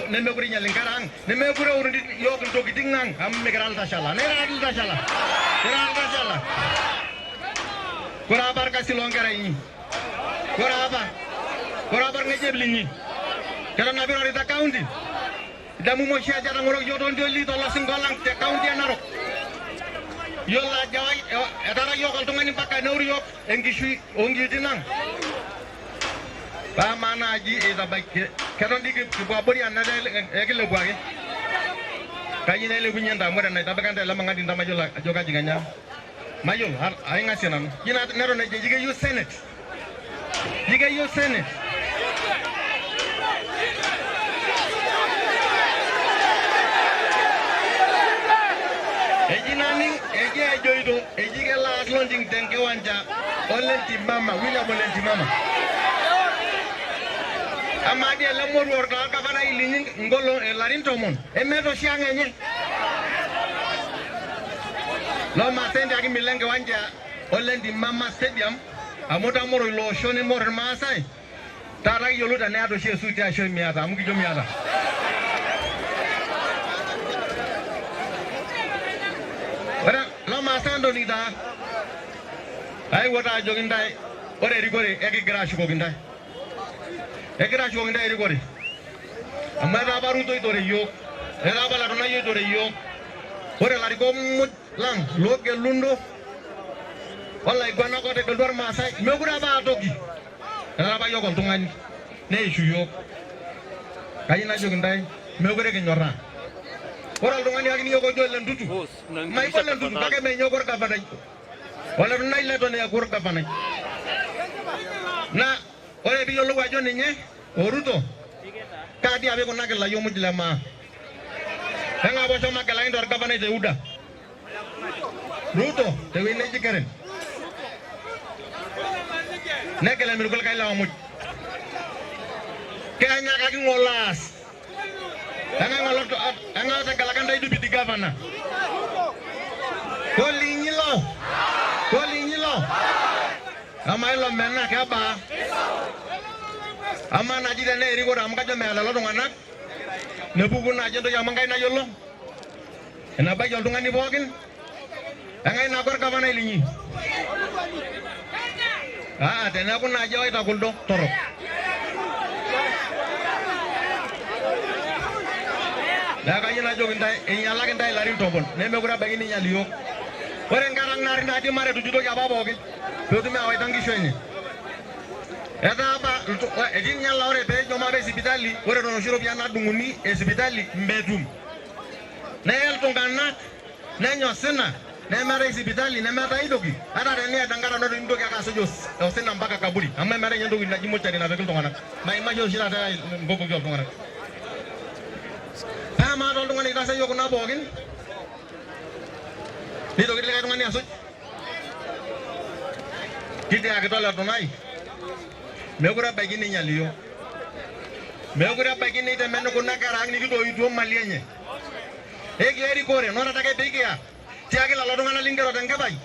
Nemekure inyal inkera ang', nemekure eun iyiok intokitin ang' amu mikira iltashala. Nira iltashala. Nira iltashala. Kore apa irkasi loonkera inyi? Kore apa? Kore apa irng'ejep linyi? Keton apa irorita county? Idamumu oshi ajo etang'oroki iyiok toontioli tolosinko lang te county e Narok. Iyiolo ajo etara iyiok oltung'ani mpaka neoru iyiok enkishui oonkiyioitin ang'. Paa amaa naaji eitabaiki keton dii kipuo abori anaa ekilepu ake? Kayieu nailepunye ntae amu ore enaitabika ntae ele mang'ati ntae mayiolo ajo kaji kenya mayiolo aing'asie nanu. Ji neton ejo ji keyieu senate. Ji keyieu senate. Eji naning eji ejoito eji kelo aas launching tenkiwanja Ole Ntimama, William Ole Ntimama. Amaa dii ele moruo ortaa orgavanai linyi nkolong ilarin 10 emeeta oshi ang enye. Lomaasai ntiaki milo enkiwanja Ole Ntimama Stadium amu itamoro ilo osho nimor irmaasai. Taata kiyiolou tenaa iyata oshi esuti ashu emiata amu kijo miata. Ore lomaasai entoning taa. Aewuo taa ajoki ntae ore erikore ekigira ashukoki ntae. Ekigira ashukoki ntae erikore. Amu etaa apa Ruto oitore iyiook. Etaa apa Letunai oitore iyiook. Ore ilarikok muj lang loogeluno olaiguanak otegelutua irmaasai mekure apa aa toki. Etaa apa iyiook oltung'ani neishu iyiook. Kayieu najoki ntae mekure kinyorraa. Ore oltung'ani oyakini iyiook ojo Ole Ntutu, maiko Ole Ntutu kake menye orgavanai. Ole Tunai leton eeku orgavanai. Naa ore piiyiolou ajo ninye o Ruto, kaa dii apa ikunaki ilayiok muj le maa? Eng'ae apa oshomo agelaki ntae orgavanai te UDA? Ruto tewueji neji Keren. Negel irkulikae lewa muj. Keenyakaki ng'ole aas. Eng'ae ng'ole eng'ae otegelaka ntae deputy governor? Kolinyi ilo? Kolinyi ilo? Amaa ilo mena kebaa? Amaa naaji tenaa erikore amu kajo meya lelo tung'anak nepuku naaji entoki amu Enkai nayiolo enabaiki oltung'ani pookin. Eng'ae naaku orgavanai linyi? Aa teneeku naaji ewaita kuldo torok. Neeku kayieu najoki intae einyalaki intae ilarin 10 nemekure ebaiki neinyal iyiook. Ore inkera ang naarri natii mare etujutoki apa pookin peetumi awaita nkishu enye. Etaa apa etii ninye laa ore peejo maape sipitali ore eton inoshi ropiyiani naadung'uni e sipitali metum. Neye iltung'anak nenya osina nemeetae sipitali nemeetae aitoki ata teniata enkata nintoki ake asuj osina mpaka kaburi amu emeetae ninye entoki naji mochari napiki iltung'anak. Maimaki oshi taata inkokoki ooltung'anak. Paa amaa taa oltung'ani oitaasa iyiook kuna pookin nitoki likae tung'ani asuj? Kitiakita Ole Tunai mekure ebaiki neinyal iyiook. Mekure ebaiki neitemen kuna kera ang nikitoituo mali enye. Ekiya erikore naa ore adake pee kiya, tiaki lelo tung'anak lingero tenkipai